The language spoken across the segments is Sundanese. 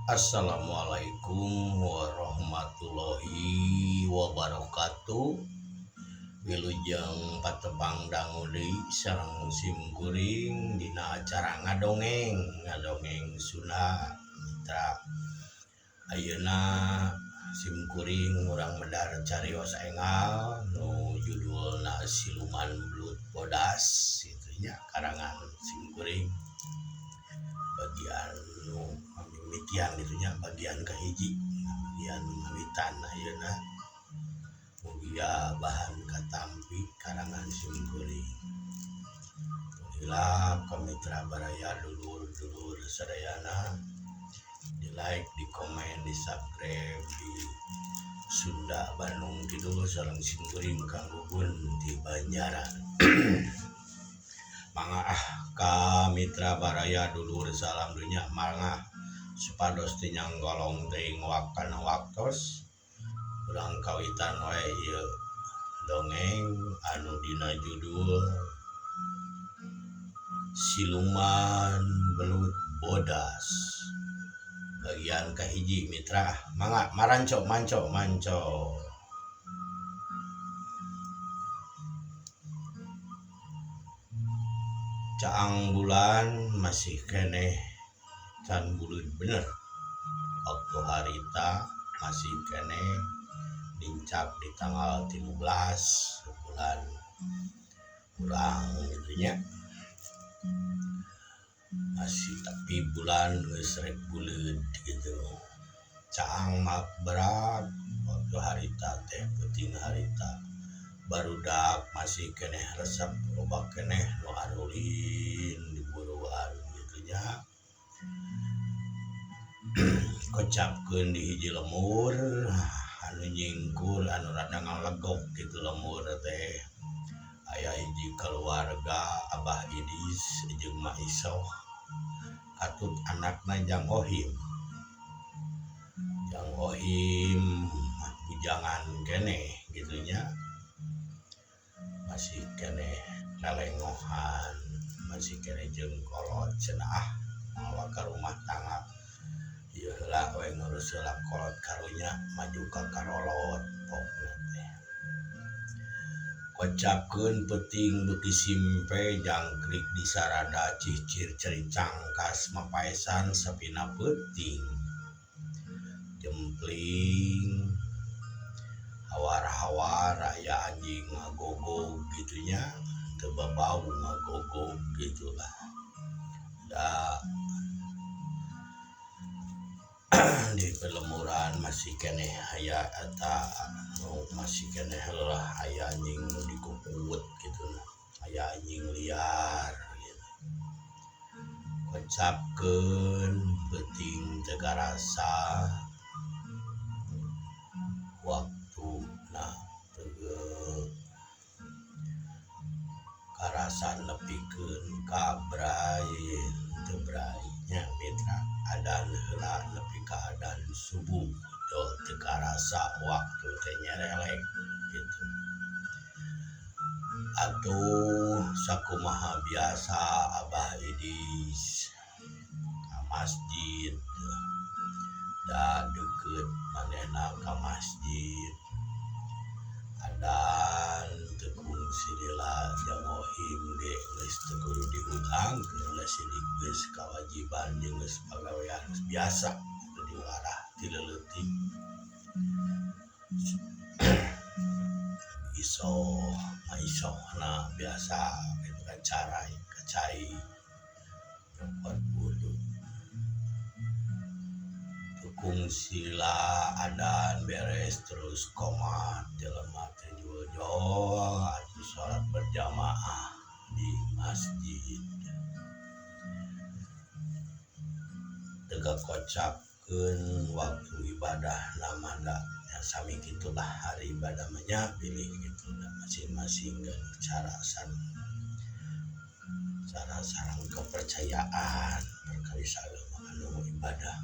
Assalamualaikum warahmatullahi wabarakatuh. Wilujeng patepang dangu deui sareng sim kuring dina acara ngadongeng, ngadongeng Sunda mitra. Ayeuna sim kuring urang medar carios enggal nu judulna Siluman Belut Bodas kitu nya karangan sim kuring bagian nu mimitian kitu nya bagian kahiji bagian ngawitan ayeuna mugia bahan katampi karangan sim kuring. Tong hilap ka mitra baraya dulur-dulur sadayana di like, di komen, di subscribe di Sunda Bandung Kidul sareng sim kuring Kang Gugun di Banjaran. Mangga ah ka mitra baraya dulur salam dunya mangga supados teu nyanggolong teuing kana waktos urang kawitan wae ieu dongeng anu dina judul Siluman Belut Bodas bagian kahiji mitra mangga maranco manco manco. Caang bulan masih keneh can buleud bener waktu harita masih keneh nincak di tanggal 13 bulan urang kitu nya masih tapi bulan geus rek buleud kitu caang mah berat waktu harita teh peuting harita barudak masih keneh resep loba keneh nu arulin di buruan kitu nya kocapkeun di hiji lemur anu nyingkur anu rada ngalegok kitu lemur teh aya hiji kaluarga Abah Idis jeung Mak Isoh katut anakna Jang Ohim. Jang Ohim bujangan keneh kitu nya masih keneh lelengohan masih keneh jeung kolot cenah ah mawa ka rumah tangga ieu heula we ngurus heula kolot karunya maju ka karolot pokna teh. Kocapkeun peuting beuki simpe jangkrik di sarada cicir ceri cangkas mapaesan sapina peuting jempling hawar-hawar aya anjing ngagogog kitu nya teu babau ngagogog kitu lah da di pelemuran masih keneh aya eta nu masih keneh leulah aya anjing nu dikukut kitu nah aya anjing liar kitu kocapkeun peuting teu karasa waktuna teu karasa nepikeun ka bray teu bray nya mitra adan heula nepi ka adan subuh teu karasa waktu teh nyerelek kitu. Atuh sakumaha biasa Abah Idis ka masjid da deukeut manehna ka masjid adan teu kungsi lila jang ohim ge geus teu kudu dihutangkeun da sidik geus kawajiban jeung geus pagawean geus biasa teu diwarah ti leutik. Isoh maisohna biasa kitu kan carai ka cai nyokot wudu teu kungsi lah adan beres terus qomat jelema teh jol-jol atuh salat berjamaah di masjid teu kakocapkeun waktu ibadah mah da nya sami kitu lah hari ibadah mah nya pilih kitu masing-masing cara sareng cara sareng kepercayaan perkawis agama anu ibadah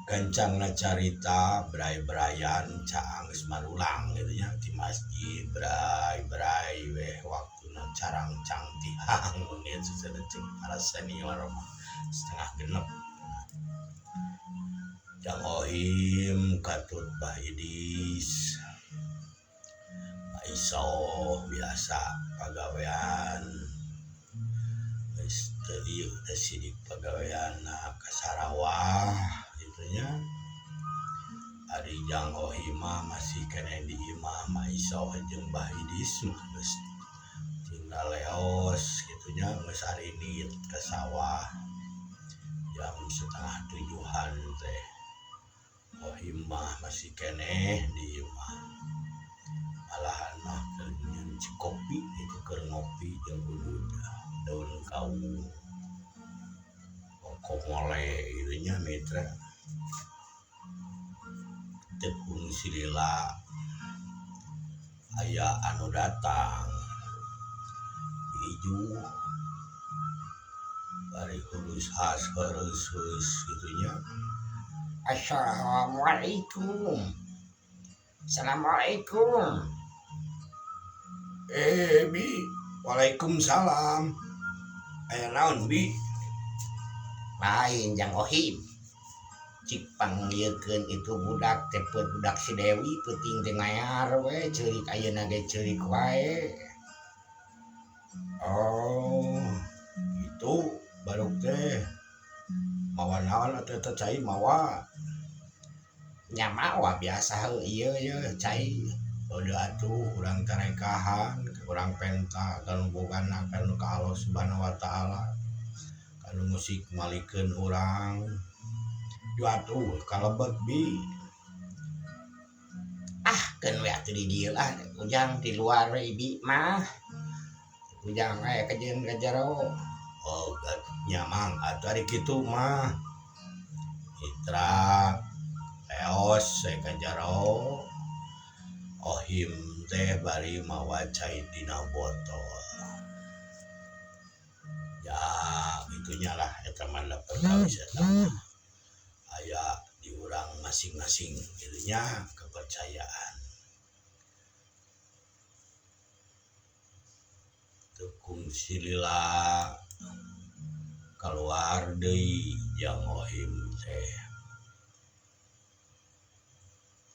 gancangna carita berai-beraian caang geus marulang kitu nya ti masjid berai-berai weh waktuna carangcang tihang mun ceuk para senior mah setengah genep. Jang Ohim katut Bah Idis Mak Isoh biasa pagawean geus teu ieu teh sidik pagaweanna ka Sarawak kitu nya. Ari Jang Ohim mah masih keneh di imah Mak Isoh jeung Bah Idis mah geus tinggal leos kitu nya geus arinit ka sawah jam setengah tujuhan teh Ohim mah masih keneh di imah malahan mah keur nyieun cikopi kitu keur ngopi jeung udud daun kawung komole kitu nya mitra. Tepung silila aya anu datang Ijuh bari hurus has hurus hurus kitu nya. Assalamualaikum. Assalamualaikum. Eh bi, waalaikumsalam. Aya naon bi? Lain Jang Ohim. Cik panggilkeun itu budak teh budak si Dewi peuting teh ngayar we ceurik ayeuna ge ceurik wae. Oh, itu baruk teh. Mawa naon atuh eta cai mawa? Nya mawa biasa heuh ieu yeuh cai. Heueuh atuh urang tarekahan, urang penta ka nu bogana ka nu ka Allah Subhanahu wa taala. Ka nu musik malikeun urang. Yu atuh kalebet bi. Ah keun we atuh di dieu lah ujang di luar we ibi mah. Ujang we kajeun ka jero. Oh, nya mang atuh ari kitu mah. Mitra leos we ka jero. Ohim teh bari mawa cai dina botol. Ya kitu nya lah eta mah da perkawis eta mah. Aya di urang masing-masing kitu nya kepercayaan. Tekung silila kaluar deui Jang Ohim teh.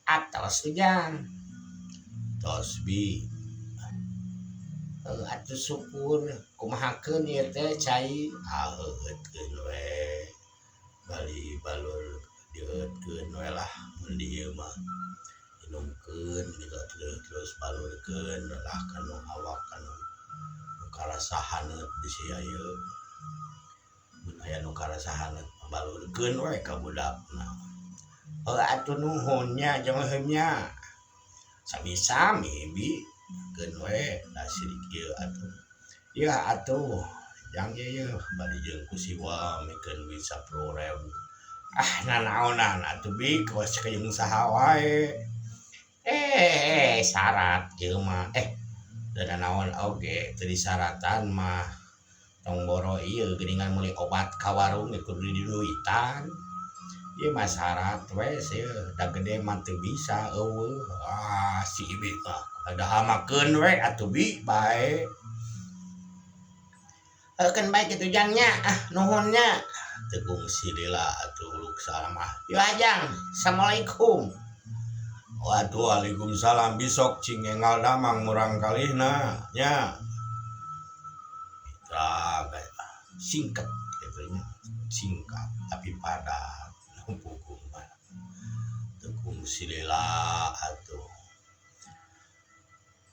Atos ujang. Tos bi. Heuh atuh syukur kumahakeun ieu teh cai. Aheueutkeun we. Bali balur dieueutkeun we lah mun di ieu mah. Inumkeun gitu atuh terus balurkeun lah kanu awak kanu nu karasa haneut bisi ieu. Mun aya nu karasa haneut balurkeun we ka budakna. Heuh atuh nuhun nya Jang Ohim nya. Sami-sami bi keun we da sirik ieu atuh. Yeuh atuh jang ieu yeuh bari jeung ku siwa mikeun duit 10.000. Ah nanaonan atuh bi kawas kayung saha wae. Eh syarat ieu mah da nanaon oge teu disaratan mah. Tong boro ieu geuningan meuli obat ka warung ge kudu diduitan. Ieu mah syarat we sieun da gede mah teu bisa eueuh. Ah si ibi mah padahal makeun we atuh bi bae. Heukeun bae kitu jang nya, ah nuhun nya. Tekung silila atuh uluk salamah. Yo ajang, assalamualaikum. Waduh, waalaikumsalam besok cing enggal damang murang kalihna nya. Mitra singkat gitu nya, singkat tapi padat buku mah. Tekung silila atuh.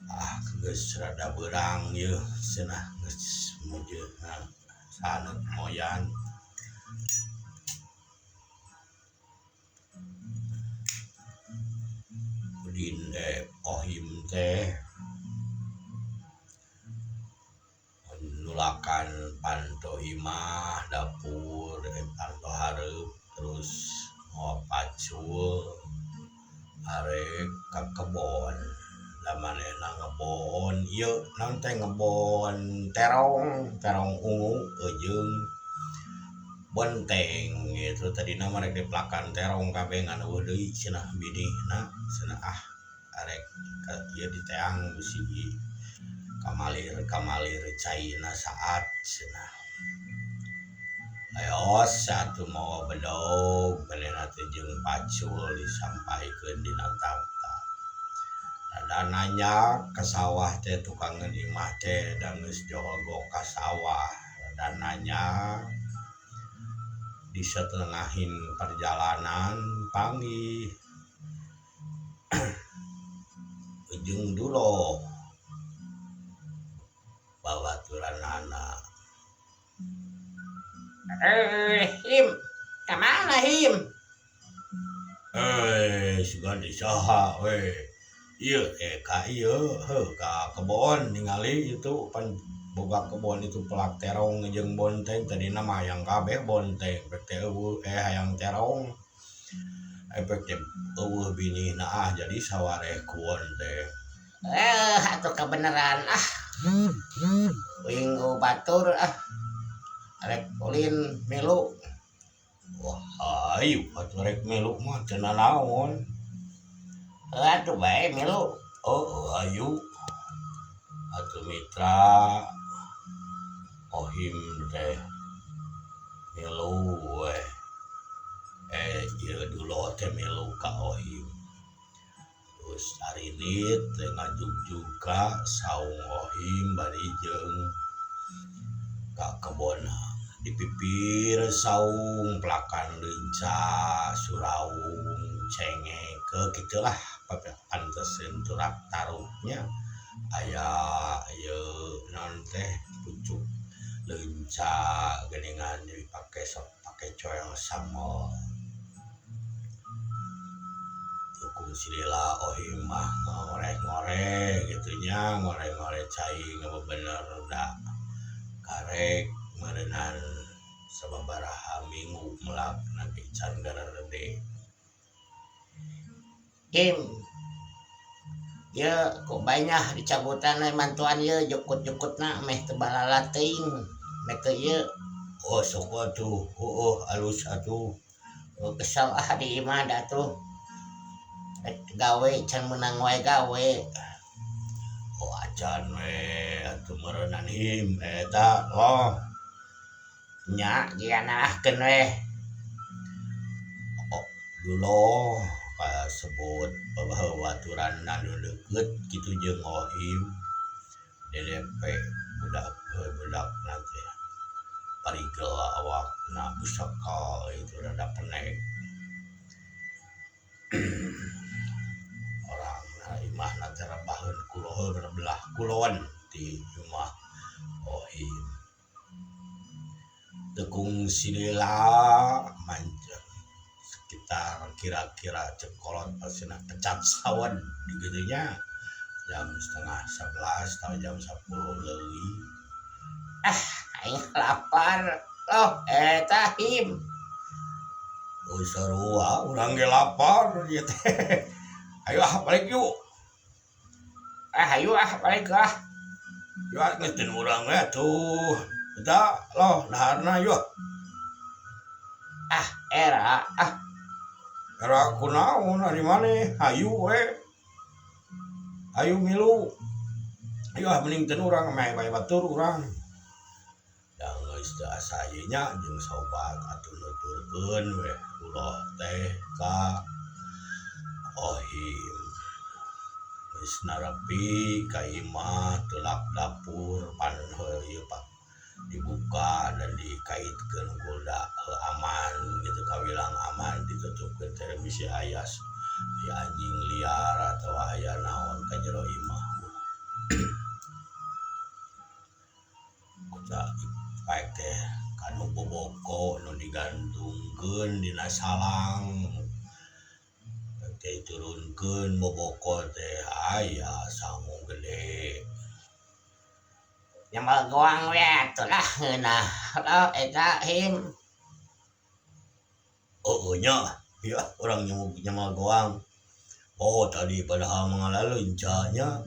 Ah geus rada beurang yeuh cenah geus mujeuna saneut moyan. Udin Ohim teh nulakan panto imah dapur panto hareup terus mawa pacul arek ka kebon. Da manehna ngebon ieu naon teh ngebon terong, terong ungu jeung bonteng gitu. Tadina mah rek dipelakan terong kabeh ngan eueuh deui cenah binihna cenah ah arek ka ieu diteang bisi kamalir-kamalir caina saat cenah. Ayo satu mawa bedog manehna teh jeung pacul disampaikeun dina tangta. Rada nanjak ka sawah teh tukangeun imah teh da geus jogog ka sawah. Rada nanjak di setengahin perjalanan panggih ujung duloh babaturanana. Him, kamana him? Sugan di saha we. Ieu ka ieu heuh ka kebon ningali itu pan boga kebon itu pelak terong jeung bonteng tadina mah hayang kabeh bonteng pek teh eueuh hayang terong. Efek teh eueuh binihna ah jadi sawareh ku bonteng. Atuh kebenaran ah. Uing batur ah. Rek ulin milu. Wah, ayo atuh rek milu mah teu nanaon. Atuh bae milu. Oh, ayo. Atuh mitra ohim teh milu we. Ieu dulo teh milu ka ohim. Terus arinit teh ngajugjug ka saung ohim bari jeung ka kebonna. Dipipir saung pelakan leunca suraung cengek ke gitulah panteseun turak taruknya aya ieu naon teh pucuk leunca geuningan dipake sok pake coel sambel. Tukung silila ohim mah ngoreh-ngoreh gitu nya ngoreh-ngoreh cai ngabebener da karek meureunan sababaraha minggu melak nage can garede. Him, ieu ku banyak dicabutan we mantuan ieu jukut-jukutna meh teu balala teuing meh teu ieu. Oh sok atuh, heueuh alus atuh. Oh, kesel ah di imah da atuh. Rek gawe can meunang wae gawe. Oh acan we atuh meureunan him eta loh. Nya jianahkeun we. Oh, duloh kasebut babaturan anu deukeut kitu jeung ohim DDP budak budakna teh parigel awakna busakal itu rada penek. Orangna imahna teh rebaheun kuloheun belah kulon ti imah ohim. Tekung silila manjang sekitar kira-kira cekolot pasina pecat sawan di gitunya jam 10:30 atau jam 10 leuwih. Ah, aing lapar. Loh, eta him. Oh sarua urang ge lapar ieu teh. Ayo ah balik yuk. Ah, ayo ah balik ah. Yuk ah geus teu urang we atuh. Eta loh daharna yuk. Ah, era ah. Era kunaon ari maneh hayu we. Hayu milu. Ayo ah mending teu urang meh bae batur urang. Da geus teu asa ieu nya jeung sobat atuh nuturkeun we uloh teh ka ohim. Geus narepi ka imah tulak dapur pan heuh ieu pak dibuka dan dikaitkeun ku da aman gitu kawilang aman ditutupkeun teh bisi aya ya anjing liar atau aya naon ka jero imah. Kuta paek teh kanu boboko nu digantungkeun dina salang teh turunkeun boboko teh aya sangu gede. Nyamal goang we atuh lah ngeunah. Loh eta him. Oh nya, ya urang nyamal goang. Oh tadi padahal mangalalenca nya.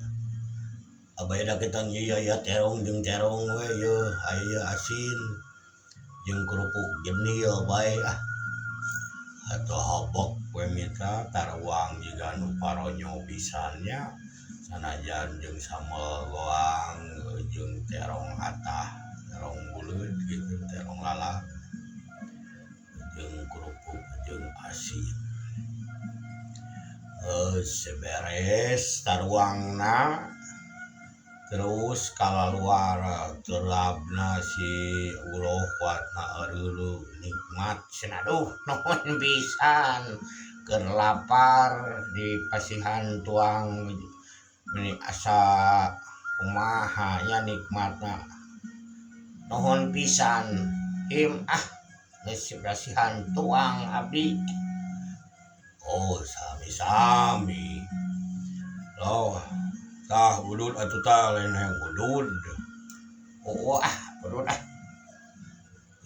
Abaya da ketang ieu ya terong jeung terong we ieu aya asin jeung kerupuk jenil bae ah. Atuh hobok we mitra taruang jiga nu paronyo pisan nya. Sanajan jeung sambel goang jeung terong atah, terong buleud gitu, terong lalap. Geus beres taruangna terus kalaluar terapna si uloh kuatna eureuleuh nikmat cenah aduh nuhun pisan keur lapar dipasihan tuang meni asa kumaha nya nikmatna nuhun pisan him ah geus dipasihan tuang abdi. Oh sami-sami loh tah udud atuh tah lain hayang udud oh ah udud ah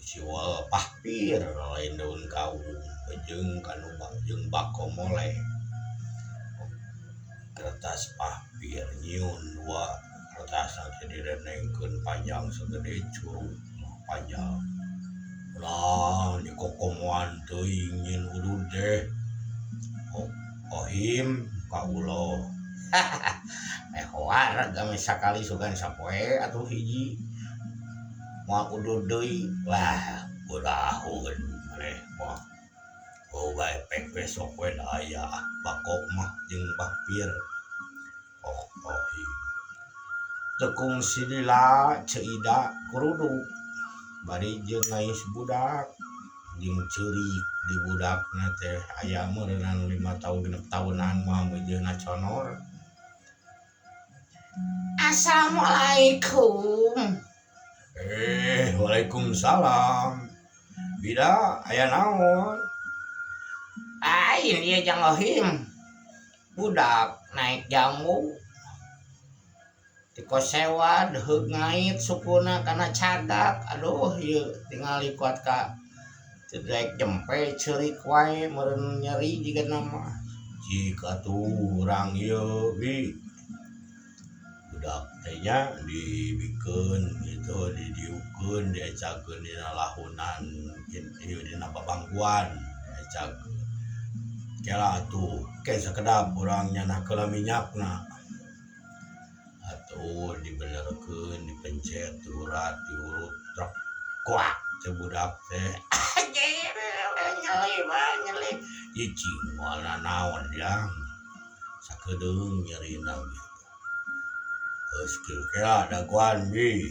siwal pahpir lain daun kawung jeung kanu jeung bako moleh kertas pahpir nyiun dua kertas teh direnengkeun panjang sagede curug panjang lah dikokomoan teuing nyin udud teh ohim ka uloh hoar gawe sakali sugan sapoe atuh hiji moal udud deui wah urahun maneh mah boga efek we sok we da aya bako mah jeung pahpir oh ohim teu kungsi lila Ceu Ida kuruduk bari jeung ngais budak jeung ceurik di budakna teh aya meureunana 5 tahun 6 tahunan mah meujeuhna conor. Assalamualaikum. Waalaikumsalam. Bida aya naon? Ain ieu jang ohim. Budak naik jambu. Tikosewa deheug ngait sukuna kana cagak. Aduh ieu tingali kuat ka teu daek jempe ceurik wae meureun nyeri jigana mah. Cik atuh urang ieu bi. Budak teh nya dibikeun gitu didiukeun diecakeun dina lahunan ieu dina babangkuan diecakeun. Kela atuh ke sakedap urang nyandak heula minyakna. Atuh dibenerkeun dipencet diurat diurut trek kuak teh budak teh. Nyeli mah nyeli. Cicing moal nanaon jang. Sakedeung nyerina ge. Geus kieu kela dagoan bi.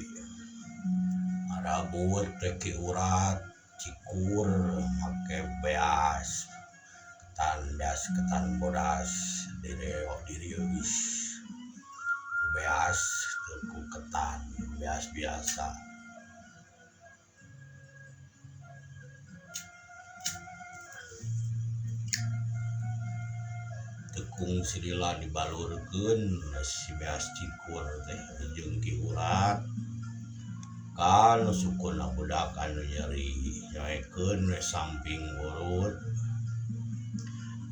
Arabut teh ki urat cikur make beas. Ketan beas ketan bodas direo dirieuis. Beas teu ku ketan beas biasa. Tekung silila dibalurkeun si beas cikur teh jeung ki urat kan sukuna budak anu nyeri nyoekeun we samping urut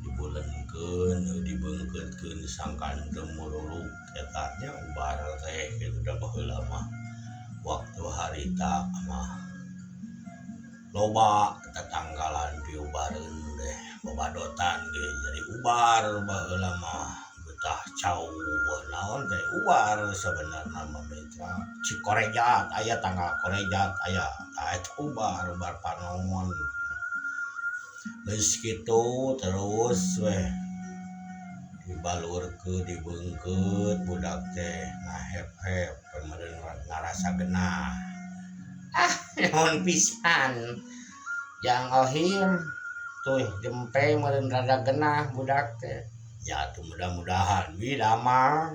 dibulenkeun dibeungkeutkeun sangkan teu mururuk eta nya ubar teh kitu da baheula mah waktu harita mah loba tetanggalan diubareun teh babadotan ge jadi ubar baheula mah betah cau naon teh ubar sebenarna mah mitra Cikorejat aya tanggal Korejat aya tah eta ubar ubar panon geus kitu terus weh dibalurkeun dibeungkeut budak teh ngahep-hep meureun ngarasa genah ah nuhun pisan jang ohim tuh jempe meureun rada genah budak teh ya atuh mudah-mudahan wi damang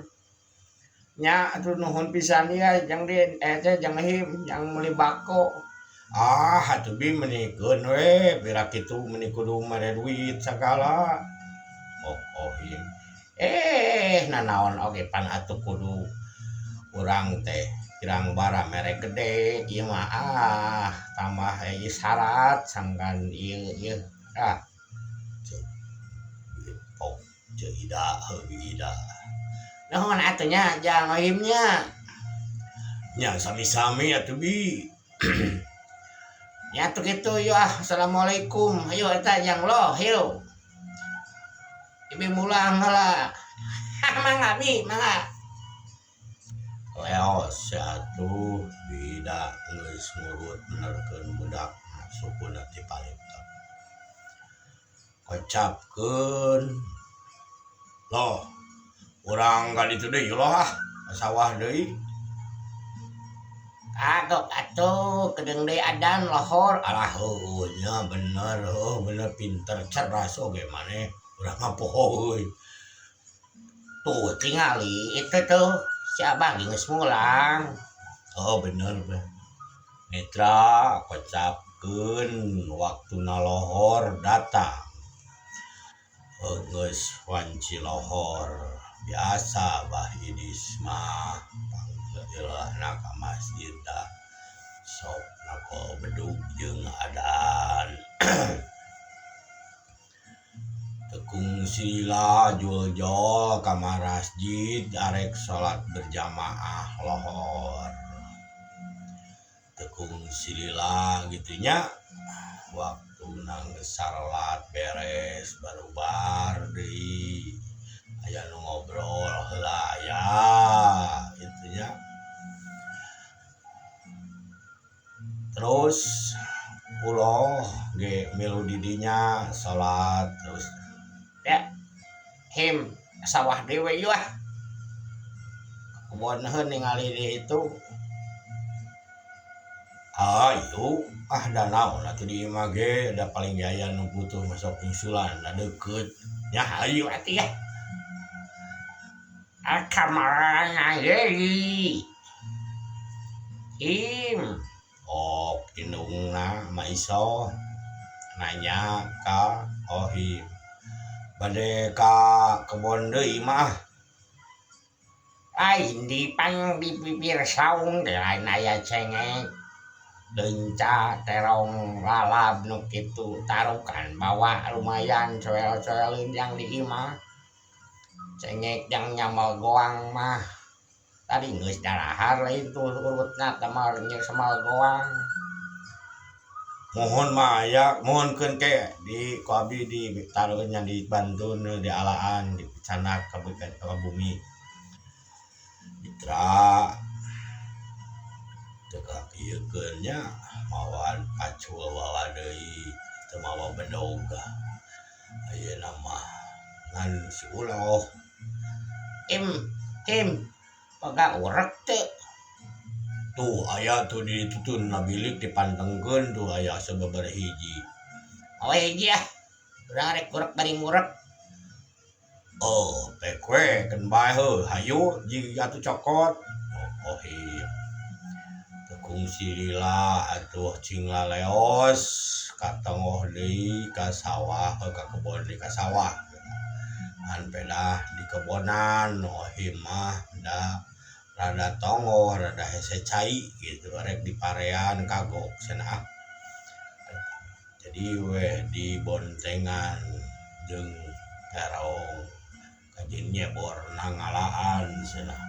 nya atuh nuhun pisan ieu jang din teh jang ohim jang meuli bako ah atuh bi meunikeun we pira kitu meuni kudu mere duit sagala oh ohim nanaon oge pan atuh kudu urang teh pirang bara mere gede ieu mah ah tambah ieu syarat sangkan ieu ieu ah ceu ceu Ida heuh bi Ida nuhun atuh nya jang ohim nya nya sami-sami atuh bi nya atuh kitu yeuh ah assalamualaikum ayo eta jang loh hiu ibi mulang heula mangga bi mangga leos atuh bida geus ngurut benerkeun budak sukuna ti palita kocapkeun Loh, urang ka ditu deui loh ah, ka sawah deui. Kagok atuh kedeung deui adan lohor. Alah heueuh nya bener heueuh bener pinter cerdas oge maneh urang mah poho euy. Tuh tingali itu tuh si abah ge geus mulang. Oh bener beh. Mitra kocapkeun waktuna lohor datang. Geus wanci lohor biasa bah idis mah pangheulana ka masjid dah sok nako bedug jeung adan. Teu kungsi lah juljol ka masjid arek salat berjamaah lohor. Teu kungsi lila kitu nya waktuna geus salat beres barubar deui aya nu ngobrol heula aya kitu nya. Terus uloh ge milu di dinya salat terus ya him sawah deui we ieu ah. Kebon heuh ningali di itu. Hayu ah da naon atuh di imah ge da paling ge aya nu butuh masuk nyusulan da deukeut nya hayu atuh yah. Akamana deui. Him. Ok indungna Ma Isoh nanya ka Ohim bade ka kebon deui mah. Lain di pang di bibir saung teh lain aya cengek deunca terong lalab nu kitu tarukan bawa lumayan coel-coeleun jang di imah cengek jang nyamel goang mah tadi geus darahar lain tuh urutna tamal semal goang. Mohon mah aya mohonkeun ke di ku abdi di taruhkeun nya dibantun di alaan di canak ka bumi. Mitra teu kakieukeun nya mawa pacul bawa deui teu mawa bedog ayeuna mah ngan si uloh. Im im boga urek teu. Tuh aya tuh di ditu tuh na bilik dipantengkeun tuh aya sababaraha hiji. Mawa hiji ah urang rek ngurek bari ngurek. Oh, pek we keun bae heuh hayu jig atuh cokot. Oh iya. Teu kungsi lila atuh cing laleos ka tonggoh deui ka sawah ka kebon deui ka sawah. Ngan pedah di kebonan ohim mah da rada tonggoh rada hese cai gitu rek diparean kagok cenah. Jadi weh diboncengan jeung terong kajin nyeborna ngalaan cenah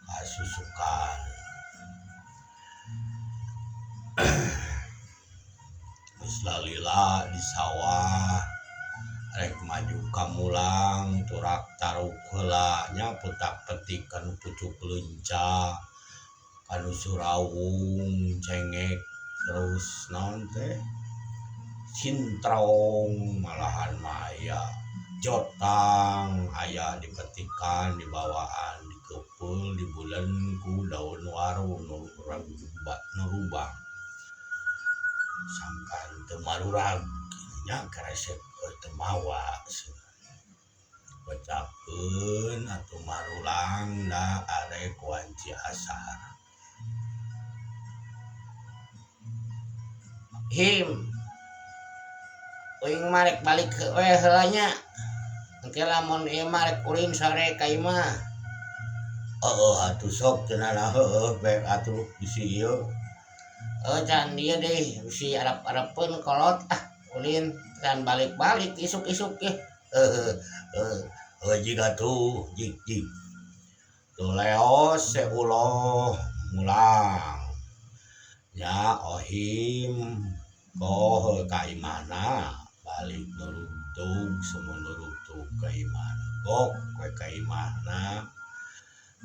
kasusukan. Geus lalila di sawah rek maju ka mulang turak taruk heula nya putak petik kanu pucuk leunca kanu surawung cengek terus naon teh sintrong malahan mah aya jotang aya dipetikan dibawaan dikeupel dibulen ku daun waru nu rubang sangkan teu marurag nya karesep teu mawa kocapkeun atuh marulang da arek wanci asar. Him uing mah rek balik we heula nya engke lamun ieu mah rek ulin sore ka imah. Heueuh atuh sok cenah heueuh bae atuh bisi ieu. Heuh can dieu deui bisi arep-arepeun kolot ah ulin can balik-balik isuk-isuk ye. Heueuh heueuh jig atuh jig jig. Tuh leos se uloh mulang. Nya ohim koh ka imahna balik nurugtug samunurugtug ka imahna gok we ka imahna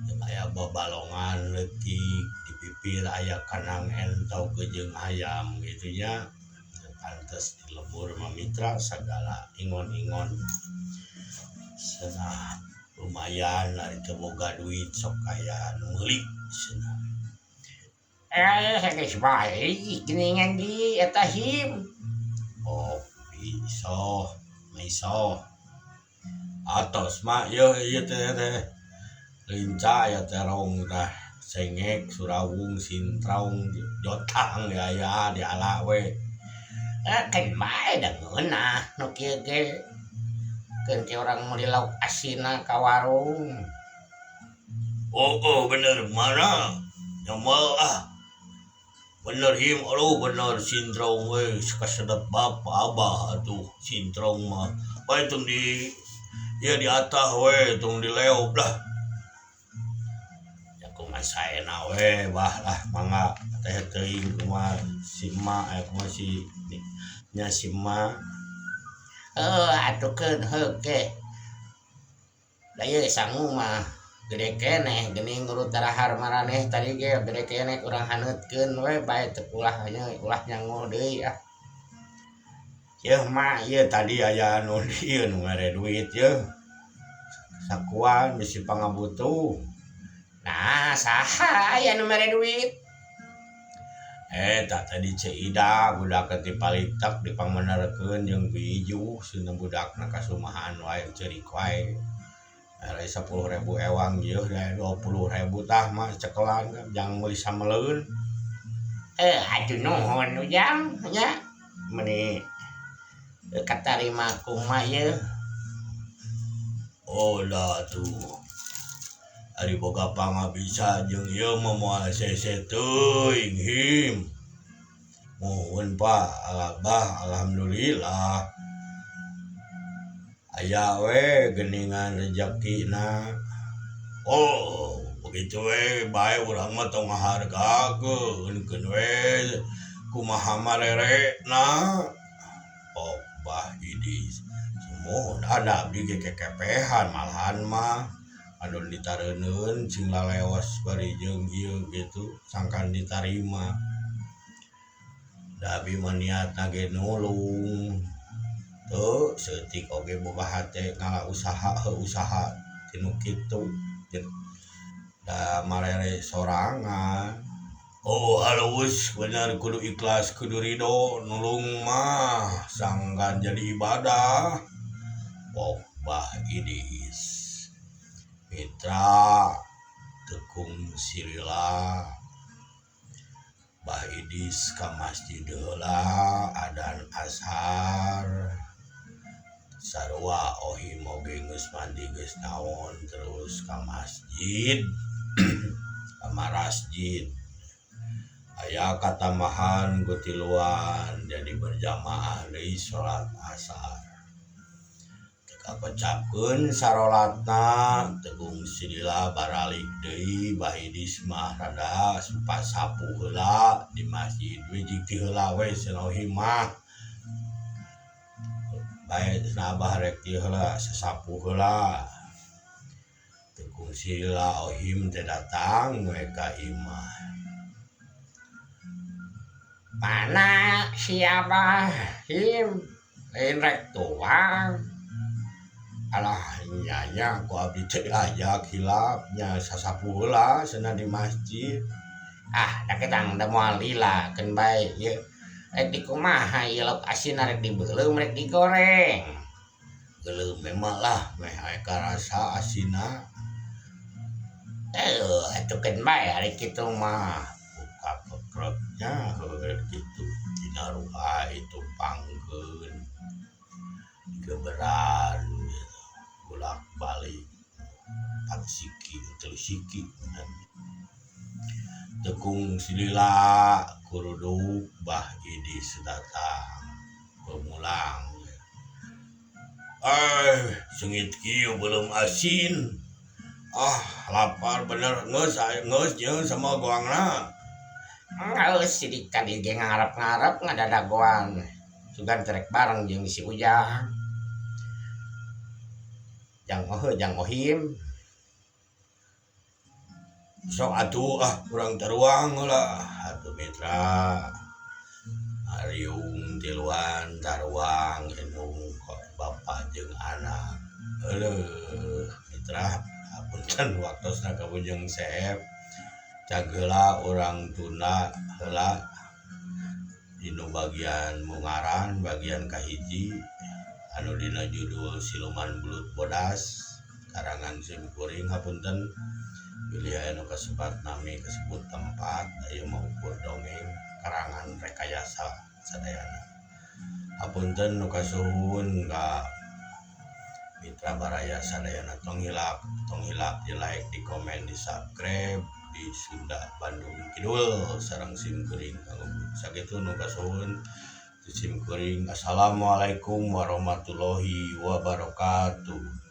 jeung aya babalongan leutik di pipir aya kanang entog jeung ayam kitu nya pantes di lembur mah mitra sagala ingon-ingon. Cenah lumayan ari teu boga duit sok aya nu meuli cenah. Eh geus bae geuningan di eta him. Oh isoh maisoh. Atos mah yeuh ieu teh teh linca aya terong tah sengek surawung sintrong jotang aya diala we. Keun bae da ngeunah nu kieu ge. Keun ke urang meuli lauk asinna ka warung. Oh, bener mana nyamal ah. Bener him aduh bener sintrong we kasedep bapa abah atuh sintrong mah. Bae tong di ieu di atah we tong di leop lah. Ya kumaha saena we bah lah mangga teh teuing kumaha si emak aya kumaha si nya si emak. Heuh atuh keun heuk ge. Da ieu sangu mah gede keneh geuning urut darahar maraneh tadi ge gede keneh urang haneutkeun we bae teu ulah ulah nyanguh deui ah. Yeuh mah ieu tadi aya nu ieu nu mere duit yeuh. Sakuan bisi pangabutuh. Nah saha aya nu mere duit? Eta tadi Ceu Ida budak ti palitek dipangmenerkeun jeung Bi Ijuh cenah budakna kasumahan wae ceurik wae. Mere 10.000 ewang yeuh da 20.000 tah mah cekelan jang meuli sameleun. Atuh nuhun Ujang nya meuni katarima kumaha ieu. Oh lah atuh. Ari boga pangabisa jeung ieu mah moal hese teuing him. Muhun Pak, abah alhamdulillah. Aya we geuningan rejekina. Oh, begitu we bae urang mah tong ngahargakeun keun we kumaha marerekna. Oh, bah idis. Sumuhun ada abdi ge kekepehan malahan mah. Adon ditareuneun sing laleos bari jeung ieu kitu sangkan ditarima. Da abi mah niatna ge nulung. Teu saeutik oge boga hate ngala usaha heuh usaha tinu kitu. Da marere sorangan. Oh alus bener kudu ikhlas kudu ridho nulung mah sangkan jadi ibadah. Oh bah idis. Mitra tekung silila bah idis ka masjid heula adan ashar sarua ohim oge geus mandi geus naon terus ka masjid ka masjid aya katambahan kutiluan jadi berjamaah deui salat asar. Kacapkeun sarolatna tegung silila baralik deui bah idis mah rada sapu heula di masjid we jig ti heula we cenah mah. Bae cenah abah rek ti heula sasapu heula. Tegung silila ohim teh datang we ka imah. Mana si abah him lain rek tuang. Alah nya ku abdi teh aya hilap nya sasapu heula cenah di masjid. Ah da ketang da moal lila keun bae ieu. Rek dikumaha ieu lauk asin rek dibeuleum rek digoreng. Beuleum memang lah meh aya karasa asinna. Atuh keun bae ari kitu mah. Buka kekreknya heueuh kitu dina ruha itu pangkeun. Geberan bolak balik 4 siki 3 siki tekung silila kuruduk bah idis datang pemulang. Sengit kieu belum asin. Ah lapar bener geus geus jeung sama goangna. Geus sidik tadi ge ngarep-ngarep ngadadagoan. Sugan terek bareng jeung si Ujang. Jang oh jang ohim. Sok atuh ah urang taruang heula atuh mitra. Ariung tiluan taruang indung bapak jeung anak. Euleuh mitra hapunten waktosna kabujeng seep cagela urang tunda heula dinu bagian mungaran bagian kahiji anu dina judul Siluman Belut Bodas karangan sim kuring. Hapunten bilih aya nu kasebat nami, kasebut tempat, ieu mah ukur dongeng karangan rekayasa sadayana. Hapunten nu kasuhun ka mitra baraya sadayana. Tong hilap, tong hilap di like, di komen, di subscribe di Sunda Bandung Kidul sareng sim kuring. Sakitu nu kasuhun ti sim kuring. Assalamualaikum warahmatullahi wabarakatuh.